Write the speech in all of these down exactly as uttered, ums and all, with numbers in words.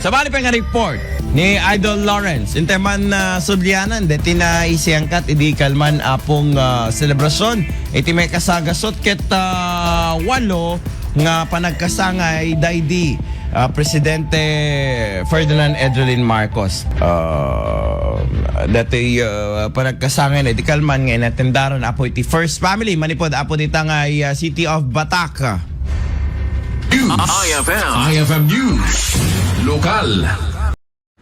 Sabali pay nga report ni Idol Lawrence, intay man, ah, sudlianan, deti naisayangkat idi kalman a pung, ah, selebrasion iti maikasagaset ket, ah, walo nga panagkasangay daydi, ah, Presidente Ferdinand Edralin Marcos. Ah, dati, ah, panagkasangay na idi kalman nga inatendaran apo iti First Family manipud apo dita nga, ah, City of Batak. News. I F M. I F M News. Lokal.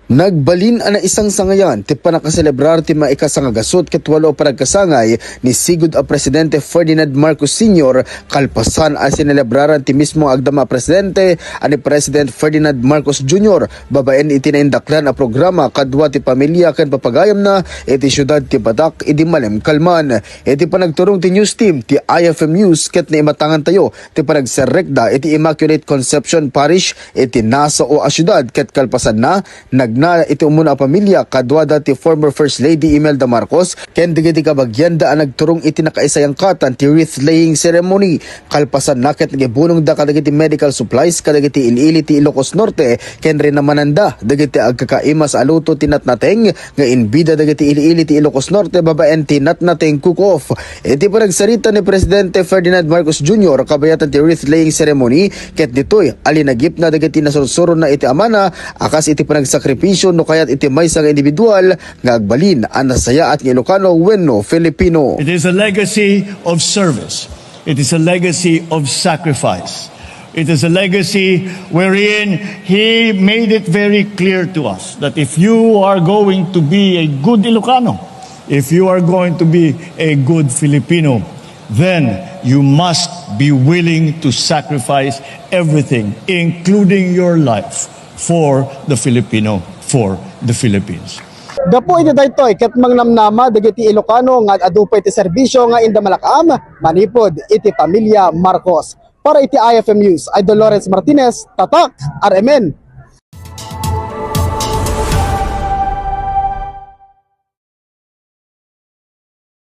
Nagbalin a naisangsangayan ti pannakaselebrar ti maikasangagasut ket walo a panagkasangay ni sigud a Presidente Ferdinand Marcos Senior kalpasan a sinelebraran ti mismo nga agdama a presidente a ni President Ferdinand Marcos Junior babaen iti naindaklan a programa kadua ti pamilia ken papagayamna iti siudad ti Batak idi malem kalman. Iti panagturong ti news team ti I F M News ket naimatangantayo ti panagserrekda iti Immaculate Conception Parish iti nasao a siudad ket kalpasanna, nagna iti umuna a pamilia kaduada ti former First Lady Imelda Marcos ken dagiti kabagianda a nagturong iti nakaisayangkatan ti wreath-laying ceremony. Kalpasanna ket nagibunongda kadagiti medical supplies kadagiti il-ili ti Ilocos Norte ken rinamananda dagiti agkakaimas a luto ti natnateng nga inbida dagiti il-ili ti Ilocos Norte babaen ti natnateng cook-off. Iti panagsarita ni Presidente Ferdinand Marcos Junior kabayatan ti wreath-laying ceremony ket ditoy a linagipna dagiti nasursurona iti amana a kas iti panagsakripisio no kayat iti maysa nga individual nga agbalin a nasayaat nga Ilocano wenno Filipino. It is a legacy of service. It is a legacy of sacrifice. It is a legacy wherein he made it very clear to us that if you are going to be a good Ilocano, if you are going to be a good Filipino, then you must be willing to sacrifice everything, including your life, for the Filipino, for the Philippines. Gapu iti daytoy ket mangnamnama dagiti Ilocano nga ad-adu pay ti serbisio nga inda malak-am manipud iti pamilia Marcos. Para iti I F M News, Idol Lawrence Martinez, Tatak, R M N.